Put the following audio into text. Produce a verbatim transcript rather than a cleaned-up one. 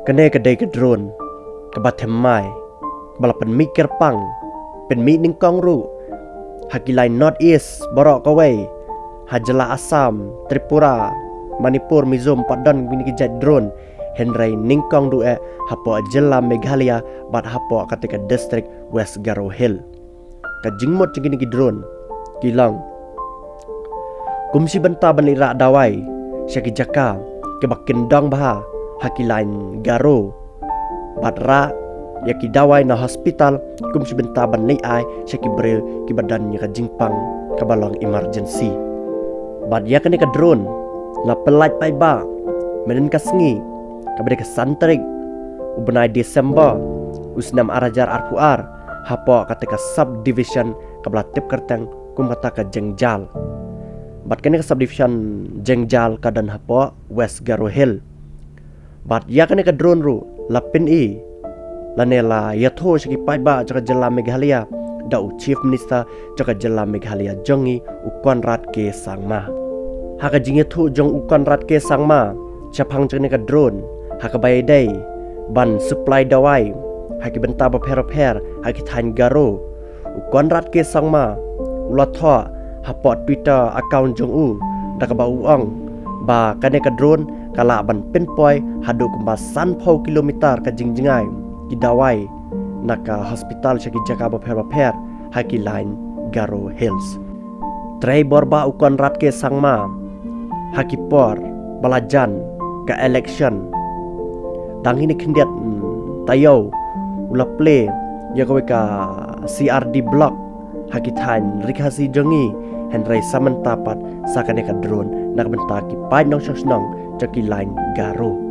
Kane ka dei ka drone kaba thymmai, kaba la pynmih kyrpang, pynmih nyngkong ruh ha ki lain North East baroh kawei, ha jylla Assam, Tripura, Manipur, Mizoram pat don kine ki jait drone, hynrei nyngkong ruh eh hapoh jylla Meghalaya bad hapoh kata ka district West Garo Hill. Ka jingmut jong kine ki drone ki long kum shi bynta ban leit rah dawai sha ki jaka kiba kyndong bha ha ki lain Garo, bad rah ïa ki dawai na hospital kum shi bynta ban leit ai sha ki briew kiba don ïa ka jingpang kaba long emergency. Bad ïa kane ka drone la pyllait paidbah mynhynnin ka sngi kaba dei ka san tarik u bnai December u snem ar hajar arphew ar, hapoh kata ka subdivision kaba la tip kyrteng kum kata ka Jengjal. Bad kane ka subdivision Jengjal ka don hapoh West Garo Hill. Bad ïa kane ka drone ruh la pyni lane la ïathuh sha ki paidbah jong ka jylla Meghalaya da u Chief Minister jong ka jylla Meghalaya jong ngi, u Conrad K Sangma. Ha ka jingïathuh jong u Conrad K Sangma shaphang jong kane ka drone, ha kaba ïadei ban supply dawai ha ki bynta bapher bapher ha ki thaiñ Garo, u Conrad K Sangma u la thoh hapoh Twitter account jong u da kaba u ong ba kane ka drone ka lah ban pynpoi haduh kumba sanphew kilometer ka jingjngai ki dawai na ka hospital sha ki jaka bapher bapher ha ki lain Garo Hills. Trei bor ba u Conrad K Sangma ha ki por ba la jan ka election, dang hynne khyndiat, mm, taïew u la plie ïa kawei ka C R D block ha ki thaiñ Ri Khasi jong ngi, hynrei sa mynta pat sa kane ka drone na ka bynta ki paid nongshong shnong jong ki lain Garo.